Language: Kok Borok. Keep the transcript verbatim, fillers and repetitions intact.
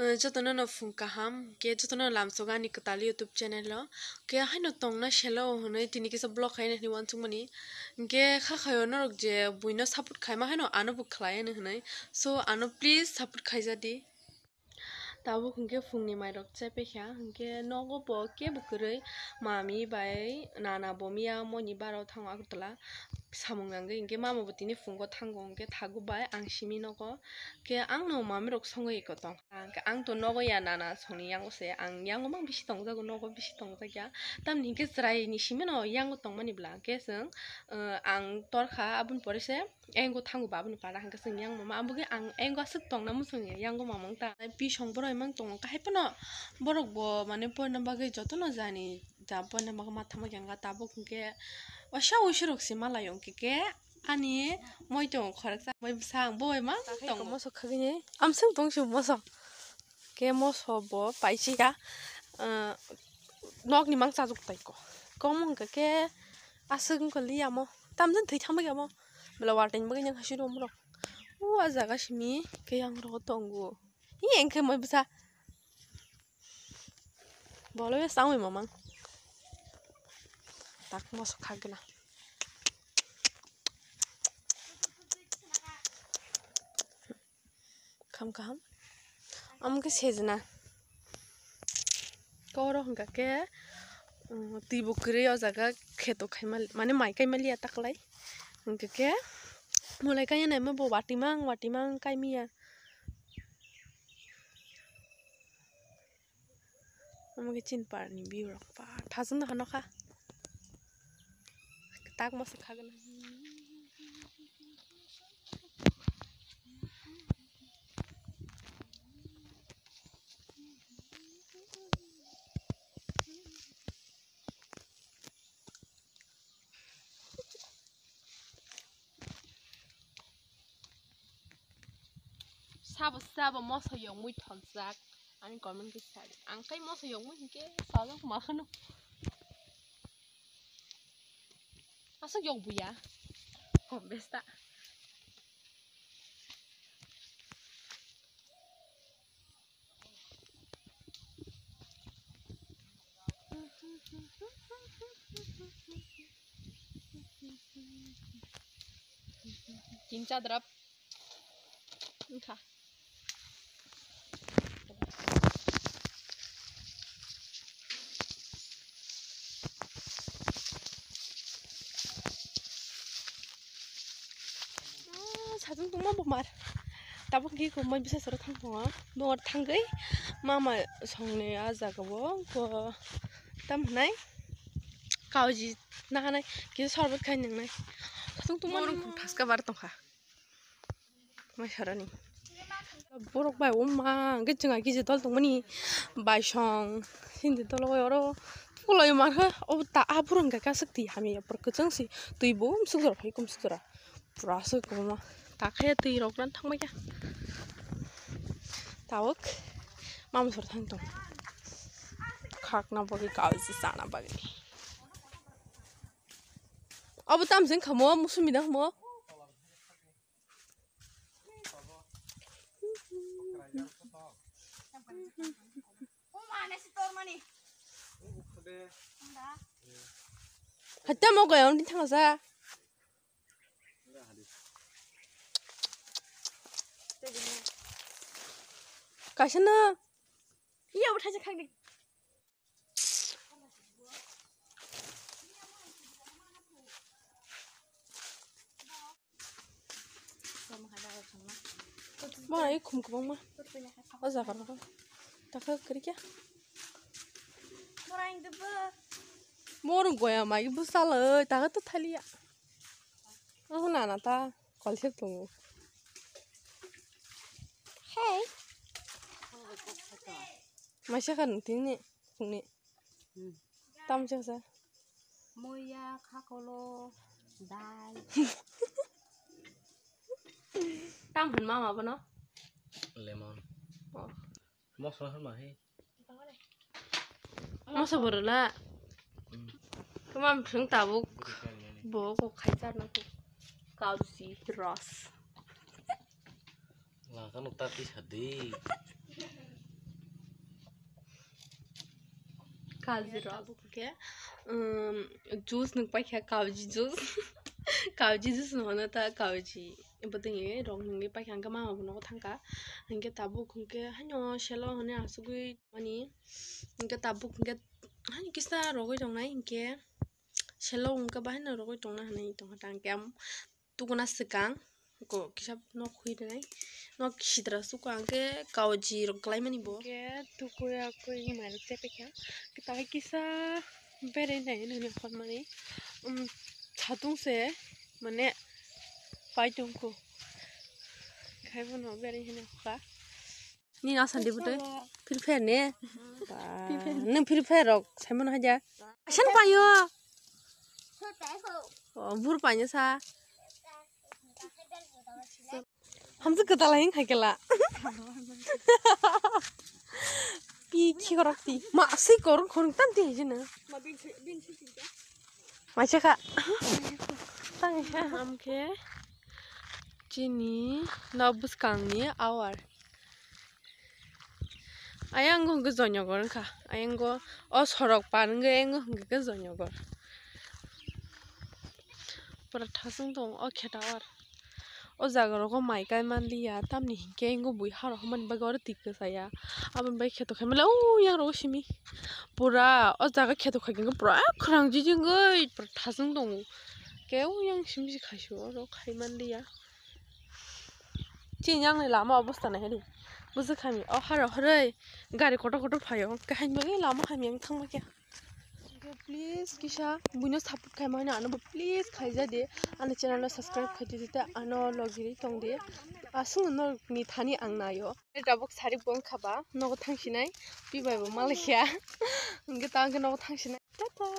Eh, jotono no phung kaham, ke jotono lamsogo ani kwtal YouTube channel o. Ke haino tongna selo hwnwi tini kisa vlog khaina hwnwi uansukmani. Ke kha khaio norok je buino support khaima haino ano bo khlai ani hwnwi. So, ano please support khaijadi. Tabuk hwnkhe phungni mairok chepekha, hwnkhe nogo bo kebo kwrwi mami bai nana bo miya moini bara o thango Agartala samung nangwi, hwnkhe mama bo tini phungo thango, hwnkhe thago bai ang simi nogo. Khe ang no mami rok songwi eko tong. Ang, ang to nogo ya nana songni yango se, ang yango mang bisi tongjago, nogo bisi tongjakya. Tamni hwnkhe chwrai ni simi no yango tongmani bwla, hwnkhe chwng, eh, ang torkha aboni pore se yango thango ba aboni para hwnkhe chwng yango mama. Abo khe ang yango aswk tongna muchungya, yango mama wng ta. Pisong borok imang tongo, kahai phano borok bo mane porna bagwi jotono jani, ja porna bagwi ma thangma khe wngkha tabuk hwnkhe osa osi rok se malaio hwnkhe khe. Ani moi tongo khoroksa, moi bwsa ang bo bai mang tongo. Mosok khagini amswng tong se mosok. Ke mosok bo paisi ya, ah, nokni mang chajuk tai ko. Kom hwnkha ke aswk wngkha li amo. Tamjani thwi thangbai amo. Bela wateng bagwi nang hasi rom rok. U a jaga simi ke yang rok tongo. Hi engkhe moi bwsa. Bolo ya sangwi mamang. Tak mosok khagina. Kham kaham. Amo khe sejna. Koro hwnkha khe, um, twi bo kwrwi o jaga kheto khaima, mane mai kaima liya taklai. Hwnkha khe mulai kaiya naima bo watimang, watimang kaimiya. Omo khe chini parni view rok ba thajwk no hano kha. Tak masa khagwna. Sabo sabo moso yongmui thongjak. Ani comment khe sadi. Ang kai moso yongmui hinkhe sajak ma kheno. Aswk yong buya. Kom besta. Kinsa drap. Wngkha. Ah, sajung tongma bumar. Tabuk khe kumbai bisa soro thang tongo. Bumar thangwi mama songni ah jaga o ko tam hwnai kauji nahanai kisa sorbot khai nangnai. Sajung tongma borok nangma. Thaska bar tongkha. Mai sarani. Borok bai o ma, hwnkhe chwng hai kisa dol tongmani. Bai song, sindi dol oi oro. Tukulai mankha, o ta, a borok hwnkhe kaisa twi hamya, borok kwchang se. Twi bo umsuk jora phai, umsuk jora. Pura se kwbangma. Ta khe twi rok ran thangbai kha. Tabuk, mama sor thang tong. Khakna bagwi, kauji chana bagwi. Abo tamjeng khamo, musumi da khamo. Hatta mo gaya undi thangsa. Kaisa na. Iya, bo thaisa khagdi. Mora i khum kwbangma. O jaga rok. Taka kwrwi khe. Moro goya mai bwsa le taka to thaliya. Oho nana ta kolsek tongo. Hey. Maisa kha nung tini khungni. Hmm. Tam chasa. Moya, khakolo, dal. Tam hwn mama bono? Lemon. Oh. Mosla hwn ma he? Moso borla. Hmm. Kemam thwng tabuk. Bo ko khai charna ko. Kausi ros. Laka nuk tati sadi. Kaji rok. Tabuk hwnkhe, um, juice nwng paikha, kauji juice. Kauji juice no hwno ta kauji. Bo twi rok nwngwi paikha, hwnkhe mama bo nogo thangkha. Hwnkhe tabuk hwnkhe haino selo hwnwi asugwi mani. Hwnkhe tabuk hwnkhe haino kisa rogwi tongnai hwnkhe selo hwnkhe bahaino rogwi tongna hwnwi tongkha ta hwnkhe am tukuna swkang. Ko kisa nok hui rinai. Nok sidra suka hwnkhe kauji rok kwlaimani bo. Hwnkhe tukuya kwi mairok tei paikha. Kwtal kisa berai nai nini hwnmani. Um, satung se mane pai tongkho. Khai bono berai hwnwi hokha. Nini asandi bwtwi Free Fire ne? Ba, nwng Free Fire rok saimano haja. Asan payo. O, bur payo sa. Hamsi kwtal hai khai kela. Pi khikorok ti. Ma si korong khorong tam ti hai jena. Maisa kha. Tang kha. Amkhe chini nok bwskangni awar. Ayang hwnkhe Joynagar wngkha. Ayang o sorok par wngwi ayang hwnkhe Joynagar. Pura thasung tongo o khe tower. O jaga rogo mai kai manliya, tamni hinkhe ayang bui harok hwnmani bagwi oro twi kwchaya. Aboni bagwi kheto khai manliya, o yang rogo simi. Pura o jaga kheto khai khe pura khwrang jijingwi pura thasung tongo. Khe o yang simi se khai su oro khai manliya. Chini yang ni lama obostha nai hadi. Bwswk hamya. O haro horoi gari kotor kotor phaio. Kaham bagwi lama hamya wng thangma khe. Please kisa buino support khai mano ano bo please khaija de. Ani channel no subscribe khai di ta ano logiri tong de. Asung no ni thani ang nayo. Tabuk sari bong khaba nogo thangsinai. Pi bai bo malakya. Hwnkhe ta hwnkhe nogo thangsinai. Tata.